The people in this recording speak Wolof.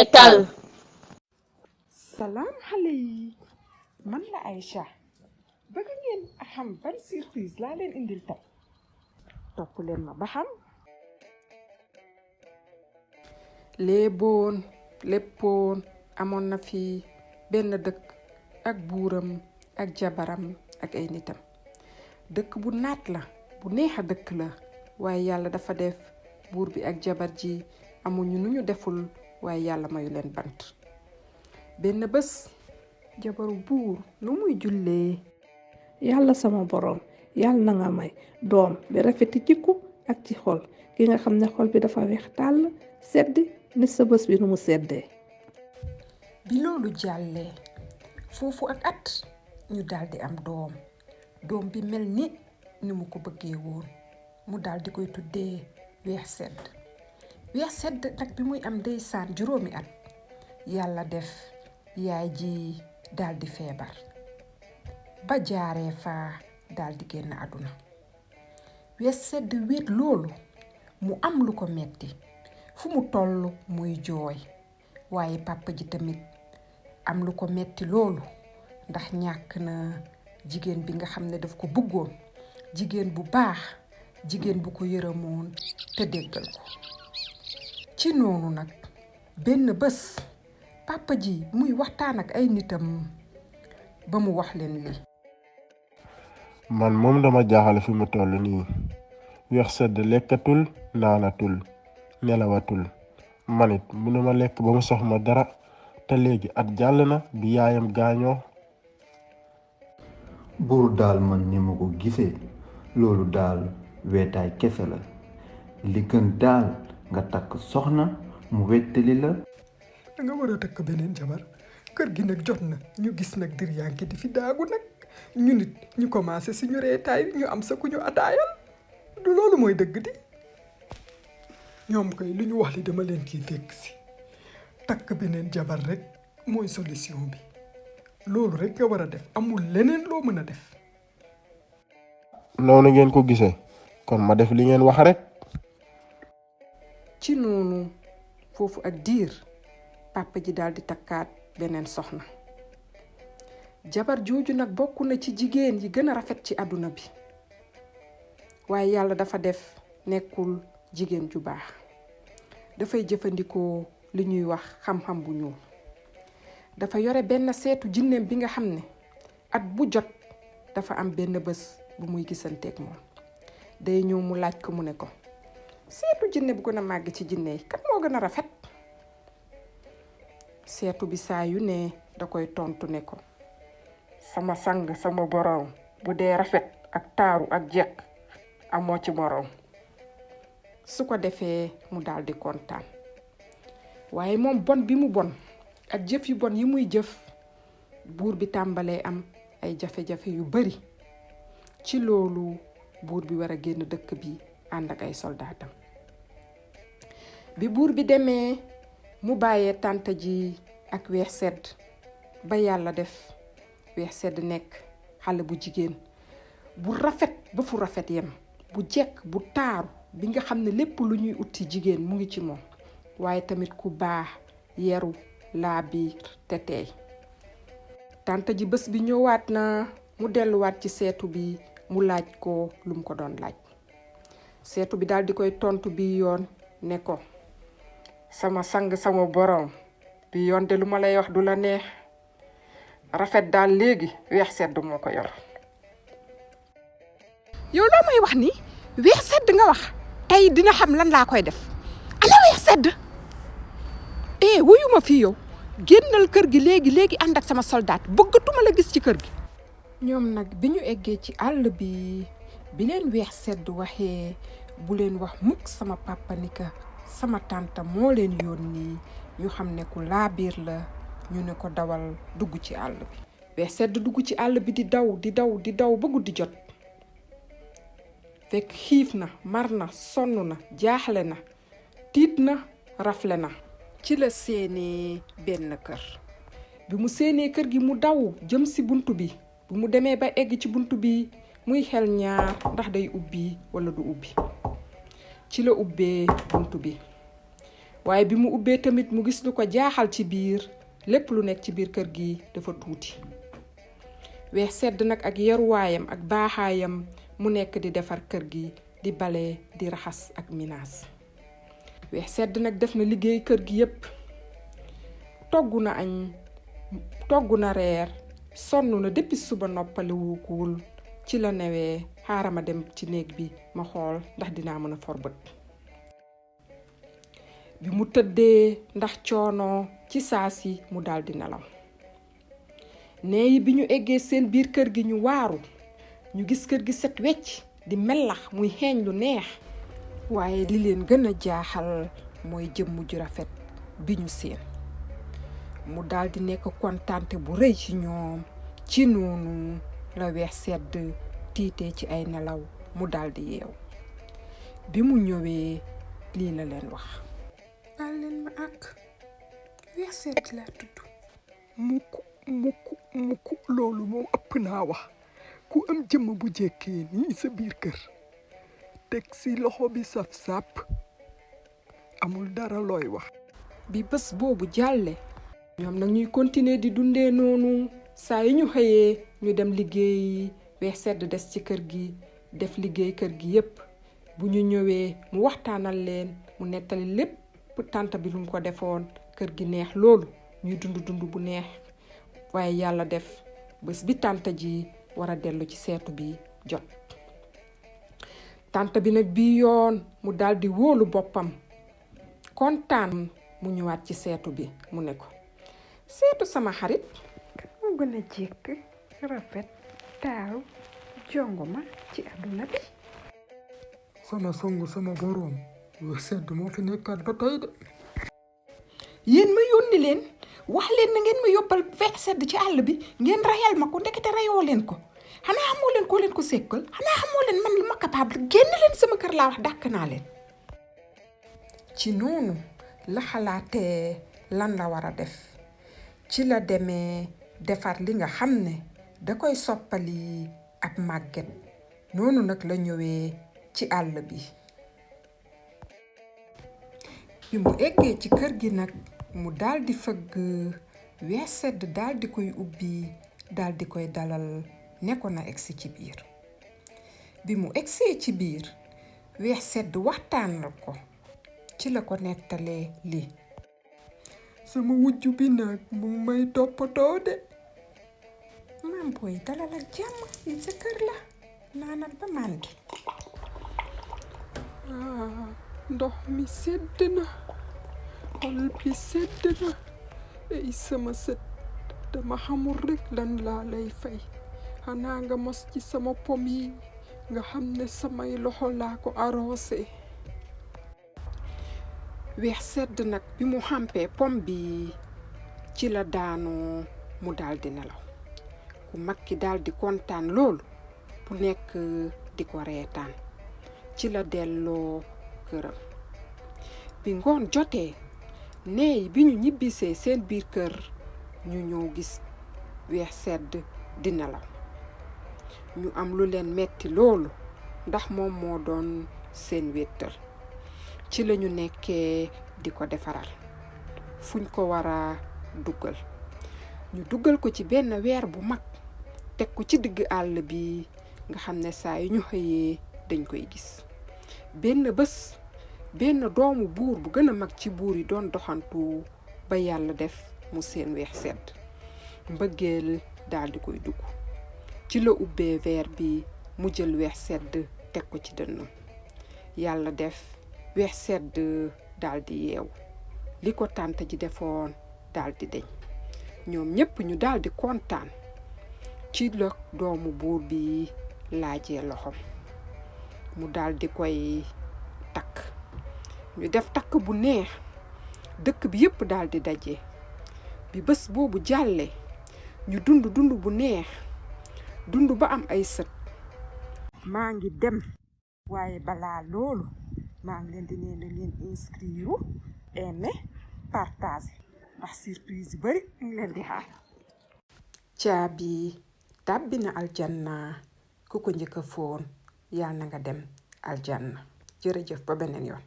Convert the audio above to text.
Tekal. Salam xale yi man la Aïcha bëgg ngeen a xam ban surprise laa leen indil tey topp leen ma ba xam léeboon léppoon amoon na fi benn dëkk ak buuram ak jabaram ak ay nitam dëkk bu naat la bu neex a dëkk la waaye yàlla dafa def buur bi ak jabar ji amuñu nu ñu deful waaye yàlla mayu leen bant benn bés jabaru buur nu muy jullee yàlla sama borom yàlla na nga may doom bi rafeti jikku ak ci xol ki nga xam ne xol bi dafa weex tàll sedd ni sa bés bi nu mu seddee bi loolu jàllee foofu ak at ñu daldi am doom bi mel ni mu ko bëggee woon mu daldi koy tuddee weex sedd nag bi muy am ndeysaan juróomi at yàlla def yaay ji daldi feebar ba jaaree fa daldi génn àdduna weex sedd wéet loolu mu am lu ko metti fu mu toll muy jooy waaye papa ji tamit am lu ko metti loolu ndax ñàkk na jigéen bi nga xam ne daf ko bëggoon jigéen bu baax jigéen bu ko yërëmoon te déggal ko ci noonu nag benn bés papa ji muy waxtaan ak ay nitam ba mu wax leen li man moom dama jaaxale fi mu toll nii weex sedd lekkatul naanatul nelawatul manit mënuma lekk ba mu sox ma dara te léegi at jàll na bi yaayam gaañoo buur daal man ni ma ko gisee loolu daal weetaay kese la li gën daal nga takk soxna mu wettali la danga war a takk beneen jabar kër gi nag jot na ñu gis nag dir yanke di fi daagu nag ñu nit ñu commencé suñu reetaay ñu am sa ku ñu ataayal du loolu mooy dëgg di ñoom koy lu ñu wax li dama leen ciy fekk si takk beneen jabar rek mooy solution bi loolu rek nga war a def amul leneen loo mën a def noonu ngeen ko gisee kon ma def li ngeen wax rek ci noonu foofu ak diir papa ji daal di takkaat beneen soxna jabar jooju nag bokk na ci jigéen yi gën a rafet ci àdduna bi waaye yàlla dafa def nekkul jigéen ju baax dafay jëfandikoo li ñuy wax xam-xam bu ñuul dafa yore benn seetu jinneem bi nga xam ne at bu jot dafa am benn bés bu muy gisanteeg moom day ñëw mu laaj ko mu ne ko seetu jinne bu gën a màgg ci jinne yi kat moo gën a rafet seetu bi saa yu ne da koy tontu ne ko sama sang sama borom bu dee rafet ak taaru ak jekk amoo ci borom su ko defee mu daldi kontaan waaye moom bon bi mu bon ak jëf yu bon yi muy jëf buur bi tàmbalee am ay jafe-jafe yu bari ci loolu buur bi war a génn dëkk bi ànd ak ay soldaatam bi buur bi demee mu bàyyee tànta ji ak weex sedd ba yàlla def weex sedd nekk xale bu jigéen bu rafet ba fu rafet yem bu jekk bu taaru bi nga xam ne lépp lu ñuy utti jigéen mu ngi ci moom waaye tamit ku baax yeru laa biir te teey tànta ji bés bi ñëwaat na mu delluwaat ci seetu bi mu laaj ko lu mu ko doon laaj seetu bi daal di koy tontu bi yoon ne ko sama sang sama borom bi yoon de lu ma lay wax du la neex rafet daal léegi weex sedd moo ko yor yow loo may wax ni weex sedd nga wax tey dina xam lan laa koy def ala weex sedd wuyu ma fii yow génnal kër gi léegi ànd ak sama soldat bëggatuma la gis ci kër gi ñoom nag bi ñu eggee ci àll bi leen weex sedd waxee bu leen wax mukk sama papa ni ka sama tante moo leen yónni ñu xam ne ku laabiir la ñu ne ko dawal dugg ci àll bi weex sedd dugg ci àll bi di daw ba guddi jot fekk xiif na mar na sonn na jaaxle na tiit na rafle na ci la séenee benn kër bi mu séenee kër gi mu daw jëm si buntu bi bu mu demee ba egg ci buntu bi muy xel ñaar ndax day ubbi wala du ubbi ci la ubbee buntu bi waaye bi mu ubbee tamit mu gis lu ko jaaxal ci biir. lépp lu nekk ci biir kër gi dafa tuuti. Weex Sedd nag ak yaruwaayam ak baaxaayam mu nekk di defar kër gi, di bale, di raxas ak minaas. Weex Sedd nag def na liggéey kër gi yépp. togg na añ, togg na reer, sonn na depuis suba noppaliwukuwul. ci la newee xaaral ma dem ci néeg bi ma xool ndax dinaa mën a for bët. bi mu tëddee ndax coono ci saasi mu daldi nelaw. neeyi bi ñu eggee seen biir kër gi ñu waaru, ñu gis kër gi set wecc di melax muy xeeñ lu neex. waaye li leen gën a jaaxal mooy jëmm ju rafet bi ñu seen. mu daldi nekk kontaante bu rëy ci ñoom. ci noonu la Weex Sedd tiitee ci ay nelaw mu daldi yeew. bi mu ñëwee lii la leen wax. baal leen ma ak Weex Sedd laa tudd. mukk loolu moom ëpp naa wax. ku am jëmm bu jekkee nii sa biir kër teg si loxo bi saf sàpp amul dara looy wax. bi bés boobu jàlle ñoom nag ñuy continuer di dundee noonu. saa yi ñu xëyee ñu dem liggéeyi. Weex Sedd des ci kër gi def liggéey kër gi yépp. bu ñu ñëwee mu waxtaanal leen, mu nettali lépp tànt bi lu mu ko defoon. kër gi neex loolu ñuy dund bu neex. waaye yàlla def bés bi tànt ji war a dellu ci seetu bi jot. tànt bi nag bii yoon mu daldi wóolu boppam kontaan. mu ñëwaat ci seetu bi mu ne ko, seetu sama xarit moo gën a jekk, rafet, taaru, jongoma ci àdduna bi. sama songu sama boroom Weex Sedd moo fi nekkaat ba tey de. yéen ma yónni leen wax leen na ngeen ma yóbbal Weex Sedd ci àll bi ngeen rayal ma ko, ndekete rayoo leen ko. xanaa xamoo leen koo leen ko sekkal? xanaa xamoo leen man li ma capable? génn leen sama kër laa wax, dàkk naa leen. ci noonu la xalaatee lan la war a def. ci la demee defar li nga xam ne da koy soppali ab màgget. noonu nag la ñëwee ci àll bi. bi mu eggee ci kër gi nag mu daldi fëgg. Weex Sedd daldi koy ubbi, daldi koy dalal ne ko na egsi ci biir. bi mu egsee ci biir Weex Sedd waxtaanal ko. ci la ko nettalee lii. sama wujju bi nag mu may toppatoo de. maam booy dalal ak jàmm, yi sa kër la, naanal ba màndi. ndox mi sedd na, xol bi sedd na. ay sama sët, dama xamul rekk lan laa lay fay. xanaa nga mos ci sama pom yi nga xam ne samay loxo laa ko arrosé. Weex Sedd nag bi mu xampee pom bi ci la daanu, mu daldi nelaw. ku mag ki daldi kontaan loolu, bu nekk di ko reetaan. ci la delloo këram. bi ngoon jotee neey bi ñu ñibbisee seen biir kër ñu ñëw gis Weex Sedd di nelaw. ñu am lu leen metti loolu ndax moom moo doon seen wéttal. ci lañu nekkee di ko defaral fuñ ko war a duggal. ñu duggal ko ci benn weer bu mag teg ko ci digg àll bi nga xam ne saa yu ñu xëyee dañ koy gis. benn bés benn doomu buur bu gën a mag ci buur yi doon doxantu ba yàlla def mu seen Weex Sedd. mbëggeel daldi koy dugg. ci la ubbee weer bi mu jël Weex Sedd teg ko ci dënnam. yàlla def Weex Sedd daldi yeewu. li ko tànt ji defoon daldi deñ. ñoom ñépp ñu daldi kontaan. ci la doomu buur bi laajee loxoom. mu daldi koy takk. ñu def takk bu neex. dëkk bi yépp daldi daje. bi bés boobu jàllee ñu dund bu neex. dund ba am ay sët. maa ngi dem. waaye balaa loolu maa ngi leen di ne na ngeen inscrire, aimer, partager ndax surprise yu bari ñu ngi leen di xaar. caabi tàbbi na aljanna ku ko njëkk a foon yàlla na nga dem aljanna. jërëjëf ba beneen yoon.